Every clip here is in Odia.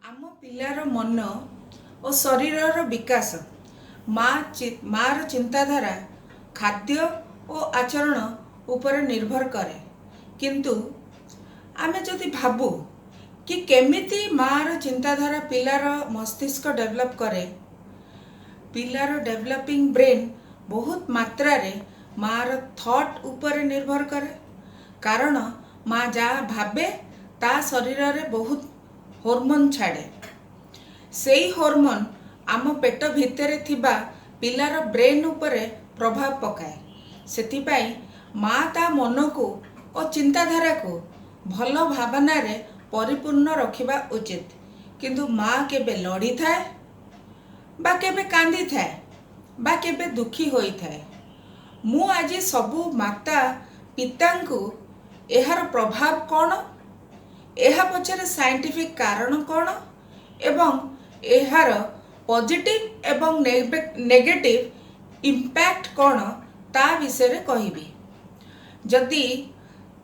ଆମ ପିଲାର ମନ ଓ ଶରୀରର ବିକାଶ ମା ମାର ଚିନ୍ତାଧାରା, ଖାଦ୍ୟ ଓ ଆଚରଣ ଉପରେ ନିର୍ଭର କରେ। କିନ୍ତୁ ଆମେ ଯଦି ଭାବୁ କି କେମିତି ମାର ଚିନ୍ତାଧାରା ପିଲାର ମସ୍ତିଷ୍କ ଡେଭଲପ୍ କରେ, ପିଲାର ଡେଭଲପିଂ ବ୍ରେନ୍ ବହୁତ ମାତ୍ରାରେ ମାର ଥଟ୍ ଉପରେ ନିର୍ଭର କରେ। କାରଣ ମା ଯାହା ଭାବେ, ତା ଶରୀରରେ ବହୁତ ହରମୋନ୍ ଛାଡ଼େ। ସେଇ ହରମୋନ୍ ଆମ ପେଟ ଭିତରେ ଥିବା ପିଲାର ବ୍ରେନ୍ ଉପରେ ପ୍ରଭାବ ପକାଏ। ସେଥିପାଇଁ ମା ତା ମନକୁ ଓ ଚିନ୍ତାଧାରାକୁ ଭଲ ଭାବନାରେ ପରିପୂର୍ଣ୍ଣ ରଖିବା ଉଚିତ। କିନ୍ତୁ ମା କେବେ ଲଢ଼ିଥାଏ ବା କେବେ କାନ୍ଦିଥାଏ ବା କେବେ ଦୁଃଖୀ ହୋଇଥାଏ। ମୁଁ ଆଜି ସବୁ ମାତା ପିତାଙ୍କୁ ଏହାର ପ୍ରଭାବ କ'ଣ, ଏହା ପଛରେ ସାଇଣ୍ଟିଫିକ୍ କାରଣ କ'ଣ ଏବଂ ଏହାର ପଜିଟିଭ୍ ଏବଂ ନେଗେଟିଭ୍ ଇମ୍ପାକ୍ଟ କ'ଣ, ତା ବିଷୟରେ କହିବି। ଯଦି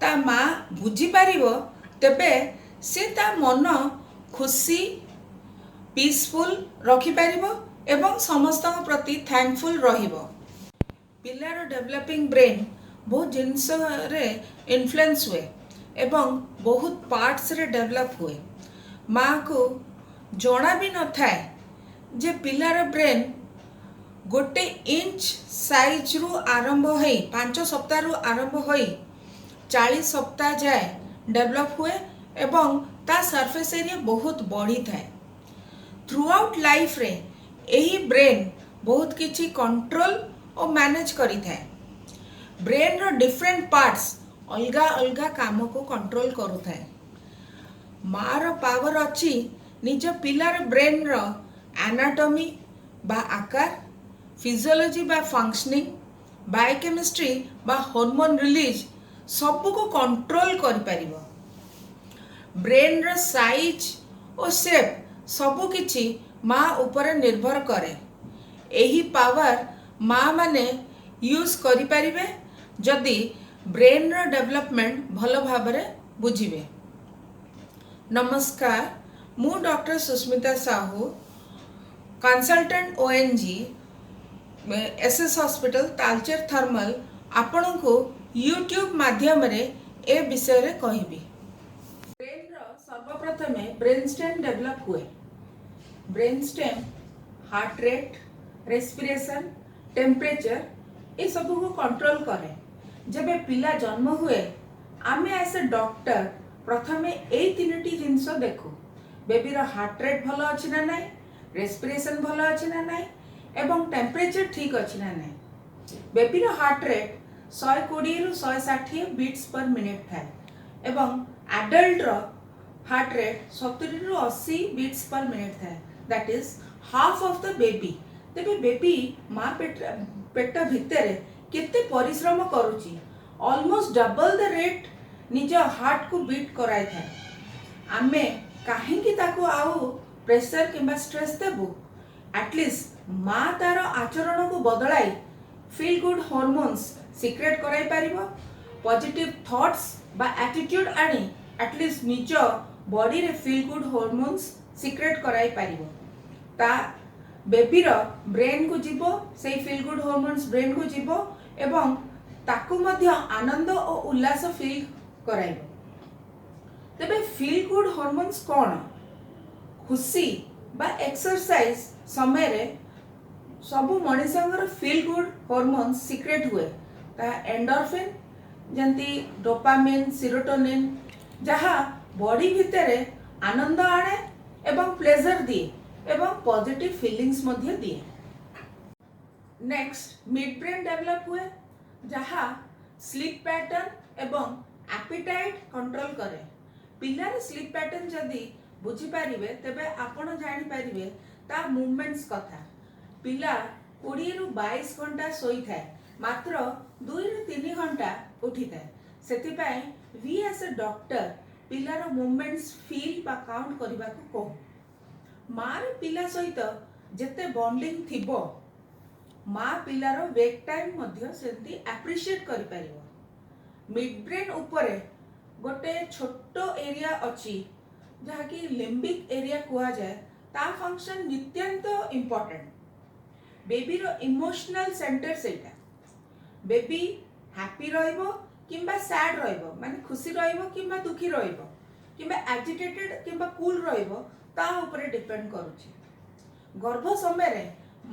ତା ମା ବୁଝିପାରିବ, ତେବେ ସେ ତା ମନ ଖୁସି, ପିସଫୁଲ୍ ରଖିପାରିବ ଏବଂ ସମସ୍ତଙ୍କ ପ୍ରତି ଥ୍ୟାଙ୍କଫୁଲ୍ ରହିବ। ପିଲାର ଡେଭଲପିଂ ବ୍ରେନ୍ ବହୁତ ଜିନିଷରେ ଇନଫ୍ଲୁଏନ୍ସ ହୁଏ ଏବଂ ବହୁତ ପାର୍ଟସରେ ଡେଭଲପ୍ ହୁଏ। ମାଆକୁ ଜଣା ବି ନଥାଏ ଯେ ପିଲାର ବ୍ରେନ୍ 1 ଇଞ୍ଚ ସାଇଜ୍ରୁ ଆରମ୍ଭ ହେଇ, 5 ସପ୍ତାହରୁ ଆରମ୍ଭ ହୋଇ 40 ସପ୍ତାହ ଯାଏ ଡେଭଲପ୍ ହୁଏ ଏବଂ ତା ସର୍ଫେସ୍ ଏରିଆ ବହୁତ ବଢ଼ିଥାଏ। ଥ୍ରୁ ଆଉଟ୍ ଲାଇଫ୍ରେ ଏହି ବ୍ରେନ୍ ବହୁତ କିଛି କଣ୍ଟ୍ରୋଲ ଓ ମ୍ୟାନେଜ୍ କରିଥାଏ। ବ୍ରେନ୍ର ଡିଫରେଣ୍ଟ ପାର୍ଟସ୍ ଅଲଗା ଅଲଗା କାମକୁ କଣ୍ଟ୍ରୋଲ କରୁଥାଏ। ମାର ପାୱାର ଅଛି ନିଜ ପିଲାର ବ୍ରେନ୍ର ଆନାଟମି ବା ଆକାର, ଫିଜିଓଲୋଜି ବା ଫଙ୍କସନିଂ, ବାୟୋକେମିଷ୍ଟ୍ରି ବା ହରମୋନ୍ ରିଲିଜ୍, ସବୁକୁ କଣ୍ଟ୍ରୋଲ କରିପାରିବ। ବ୍ରେନ୍ର ସାଇଜ୍ ଓ ସେପ୍ ସବୁକିଛି ମା ଉପରେ ନିର୍ଭର କରେ। ଏହି ପାୱାର ମା ମାନେ ୟୁଜ୍ କରିପାରିବେ, ଯଦି ବ୍ରେନ୍ର ଡେଭଲପମେଣ୍ଟ ଭଲ ଭାବରେ ବୁଝିବେ। ନମସ୍କାର, ମୁଁ doctor Susmita Sahu, consultant ONG, S S hospital, Talcher thermal, ଆପଣଙ୍କୁ ୟୁଟ୍ୟୁବ୍ ମାଧ୍ୟମରେ ଏ ବିଷୟରେ କହିବି। ବ୍ରେନ୍ର ସର୍ବପ୍ରଥମେ ବ୍ରେନ୍ ଷ୍ଟେମ୍ ଡେଭଲପ୍ ହୁଏ। Brain stem heart rate, respiration, temperature ଏସବୁକୁ କଣ୍ଟ୍ରୋଲ କରେ। ଯେବେ ପିଲା ଜନ୍ମ ହୁଏ, ଆମେ ଆଜ୍ ଏ ଡକ୍ଟର ପ୍ରଥମେ ଏଇ ତିନିଟି ଜିନିଷ ଦେଖୁ: ବେବିର ହାର୍ଟ ରେଟ୍ ଭଲ ଅଛି ନା ନାହିଁ, ରେସ୍ପିରେସନ୍ ଭଲ ଅଛି ନା ନାହିଁ ଏବଂ ଟେମ୍ପରେଚର ଠିକ୍ ଅଛି ନା ନାହିଁ। ବେବିର ହାର୍ଟ ରେଟ୍ 120ରୁ 160 ବିଟ୍ସ ପର ମିନିଟ୍ ଥାଏ ଏବଂ ଆଡଲ୍ଟର ହାର୍ଟ ରେଟ୍ 70ରୁ 80 ବିଟ୍ସ ପର ମିନିଟ୍ ଥାଏ। That is half of the baby. ତେବେ ବେବି ମା ପେଟ ଭିତରେ କେତେ ପରିଶ୍ରମ କରୁଛି? ଅଲମୋଷ୍ଟ ଡବଲ ଦ ରେଟ୍ ନିଜ ହାର୍ଟକୁ ବିଟ୍ କରାଇଥାଏ। ଆମେ କାହିଁକି ତାକୁ ଆଉ ପ୍ରେସର କିମ୍ବା ଷ୍ଟ୍ରେସ୍ ଦେବୁ? ଆଟଲିଷ୍ଟ ମା ତାର ଆଚରଣକୁ ବଦଳାଇ ଫିଲ୍ ଗୁଡ୍ ହରମୋନ୍ସ ସିକ୍ରେଟ୍ କରାଇ ପାରିବ। ପଜିଟିଭ୍ ଥଟ୍ସ ବା ଆଟିଟ୍ୟୁଡ୍ ଆଣି ଆଟଲିଷ୍ଟ ନିଜ ବଡିରେ ଫିଲ୍ ଗୁଡ୍ ହରମୋନ୍ସ ସିକ୍ରେଟ୍ କରାଇ ପାରିବ। ତା ବେବିର ବ୍ରେନ୍କୁ ଯିବ, ସେଇ ଫିଲ୍ ଗୁଡ୍ ହରମୋନ୍ସ ବ୍ରେନ୍କୁ ଯିବ ଏବଂ ତାକୁ ମଧ୍ୟ ଆନନ୍ଦ ଓ ଉଲ୍ଲାସ ଫିଲ୍ କରାଇବ। ତେବେ ଫିଲ୍ ଗୁଡ୍ ହରମୋନ୍ସ କ'ଣ? ଖୁସି ବା ଏକ୍ସରସାଇଜ ସମୟରେ ସବୁ ମଣିଷଙ୍କର ଫିଲ୍ ଗୁଡ୍ ହରମୋନ୍ସ ସିକ୍ରେଟ୍ ହୁଏ। ତାହା ଏଣ୍ଡୋରଫିନ୍, ଯେମିତି ଡୋପାମିନ୍, ସିରୋଟୋନିନ୍, ଯାହା ବଡି ଭିତରେ ଆନନ୍ଦ ଆଣେ ଏବଂ ପ୍ଲେଜର ଦିଏ ଏବଂ ପଜିଟିଭ୍ ଫିଲିଙ୍ଗସ୍ ମଧ୍ୟ ଦିଏ। ନେକ୍ସଟ ମିଡ୍ ବ୍ରେନ୍ ଡେଭଲପ୍ ହୁଏ, ଯାହା ସ୍ଲିପ୍ ପ୍ୟାଟର୍ନ ଏବଂ ଆପିଟାଇଟ୍ କଣ୍ଟ୍ରୋଲ କରେ। ପିଲାର ସ୍ଲିପ୍ ପ୍ୟାଟର୍ନ ଯଦି ବୁଝିପାରିବେ, ତେବେ ଆପଣ ଜାଣିପାରିବେ ତା ମୁଭମେଣ୍ଟସ୍ କଥା। ପିଲା 20ରୁ 22 ଘଣ୍ଟା ଶୋଇଥାଏ, ମାତ୍ର 2ରୁ 3 ଘଣ୍ଟା ଉଠିଥାଏ। ସେଥିପାଇଁ ଭି ଆଜ୍ ଏ ଡକ୍ଟର ପିଲାର ମୁଭମେଣ୍ଟସ୍ ଫିଲ୍ ବା କାଉଣ୍ଟ କରିବାକୁ କହୁ। ମାର ପିଲା ସହିତ ଯେତେ ବଣ୍ଡିଂ ଥିବ, ମା ପିଲାର ୱେକ୍ ଟାଇମ୍ ମଧ୍ୟ ସେମିତି ଆପ୍ରିସିଏଟ୍ କରିପାରିବ। ମିଡ୍ ବ୍ରେନ୍ ଉପରେ ଗୋଟେ ଛୋଟ ଏରିଆ ଅଛି, ଯାହାକି ଲିମ୍ବିକ୍ ଏରିଆ କୁହାଯାଏ, ତା ଫଙ୍କସନ୍ ନିତ୍ୟାନ୍ତ ଇମ୍ପର୍ଟାଣ୍ଟ। ବେବିର ଇମୋସନାଲ ସେଣ୍ଟର ସେଇଟା। ବେବି ହ୍ୟାପି ରହିବ କିମ୍ବା ସ୍ୟାଡ୍ ରହିବ, ମାନେ ଖୁସି ରହିବ କିମ୍ବା ଦୁଃଖୀ ରହିବ କିମ୍ବା ଆଜିଟେଟେଡ୍ କିମ୍ବା କୁଲ୍ ରହିବ, ତା ଉପରେ ଡିପେଣ୍ଡ କରୁଛି। ଗର୍ଭ ସମୟରେ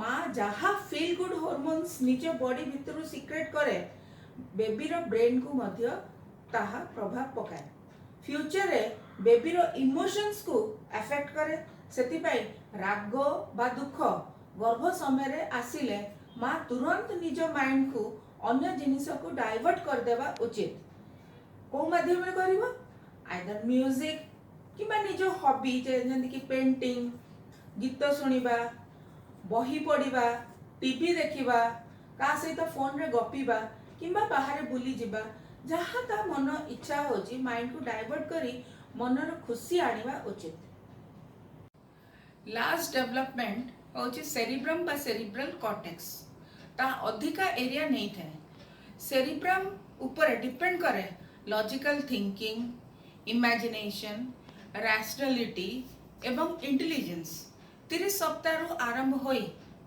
ମା ଯାହା ଫିଲ୍ ଗୁଡ୍ ହରମୋନ୍ସ ନିଜ ବଡି ଭିତରୁ ସିକ୍ରେଟ୍ କରେ, ବେବିର ବ୍ରେନ୍କୁ ମଧ୍ୟ ତାହା ପ୍ରଭାବ ପକାଏ। ଫ୍ୟୁଚରରେ ବେବିର ଇମୋସନ୍ସକୁ ଆଫେକ୍ଟ କରେ। ସେଥିପାଇଁ ରାଗ ବା ଦୁଃଖ ଗର୍ଭ ସମୟରେ ଆସିଲେ ମା ତୁରନ୍ତ ନିଜ ମାଇଣ୍ଡକୁ ଅନ୍ୟ ଜିନିଷକୁ ଡାଇଭର୍ଟ କରିଦେବା ଉଚିତ। କେଉଁ ମାଧ୍ୟମରେ କରିବ? ଆଇଦର ମ୍ୟୁଜିକ୍ କିମ୍ବା ନିଜ ହବି, ଯେମିତିକି ପେଣ୍ଟିଂ, ଗୀତ ଶୁଣିବା, ବହି ପଢ଼ିବା, ଟିଭି ଦେଖିବା, କାହା ସହିତ ଫୋନରେ ଗପିବା କିମ୍ବା ବାହାରେ ବୁଲିଯିବା। ଯାହା ତା ମନ ଇଚ୍ଛା ହେଉଛି, ମାଇଣ୍ଡକୁ ଡାଇଭର୍ଟ କରି ମନର ଖୁସି ଆଣିବା ଉଚିତ। ଲାଷ୍ଟ ଡେଭଲପମେଣ୍ଟ ହେଉଛି ସେରିବ୍ରମ୍ ବା ସେରିବ୍ରାଲ କର୍ଟେକ୍ସ। ତା ଅଧିକା ଏରିଆ ନେଇଥାଏ। ସେରିବ୍ରମ୍ ଉପରେ ଡିପେଣ୍ଡ କରେ ଲଜିକାଲ ଥିଙ୍କିଂ, ଇମାଜିନେସନ୍, ରାସନାଲିଟି ଏବଂ ଇଣ୍ଟେଲିଜେନ୍ସ। 30 ସପ୍ତାହରୁ ଆରମ୍ଭ ହୋଇ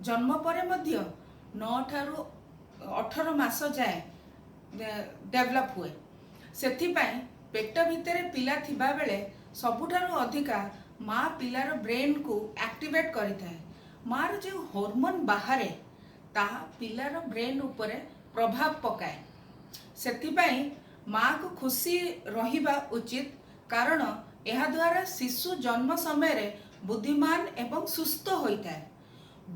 ଜନ୍ମ ପରେ ମଧ୍ୟ 9ଠାରୁ 18 ମାସ ଯାଏ ଡେଭଲପ୍ ହୁଏ। ସେଥିପାଇଁ ପେଟ ଭିତରେ ପିଲା ଥିବାବେଳେ ସବୁଠାରୁ ଅଧିକା ମା ପିଲାର ବ୍ରେନ୍କୁ ଆକ୍ଟିଭେଟ୍ କରିଥାଏ। ମାର ଯେଉଁ ହରମୋନ୍ ବାହାରେ, ତାହା ପିଲାର ବ୍ରେନ୍ ଉପରେ ପ୍ରଭାବ ପକାଏ। ସେଥିପାଇଁ ମାକୁ ଖୁସି ରହିବା ଉଚିତ, କାରଣ ଏହାଦ୍ୱାରା ଶିଶୁ ଜନ୍ମ ସମୟରେ ବୁଦ୍ଧିମାନ ଏବଂ ସୁସ୍ଥ ହୋଇଥାଏ।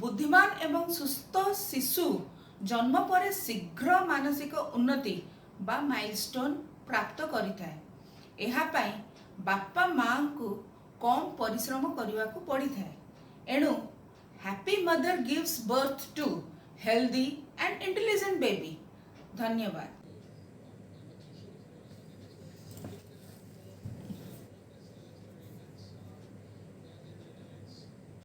ବୁଦ୍ଧିମାନ ଏବଂ ସୁସ୍ଥ ଶିଶୁ ଜନ୍ମ ପରେ ଶୀଘ୍ର ମାନସିକ ଉନ୍ନତି ବା ମାଇଲଷ୍ଟୋନ୍ ପ୍ରାପ୍ତ କରିଥାଏ। ଏହା ପାଇଁ ବାପା ମାଙ୍କୁ କମ୍ ପରିଶ୍ରମ କରିବାକୁ ପଡ଼ିଥାଏ। ଏଣୁ happy mother gives birth to healthy and intelligent baby. ଧନ୍ୟବାଦ।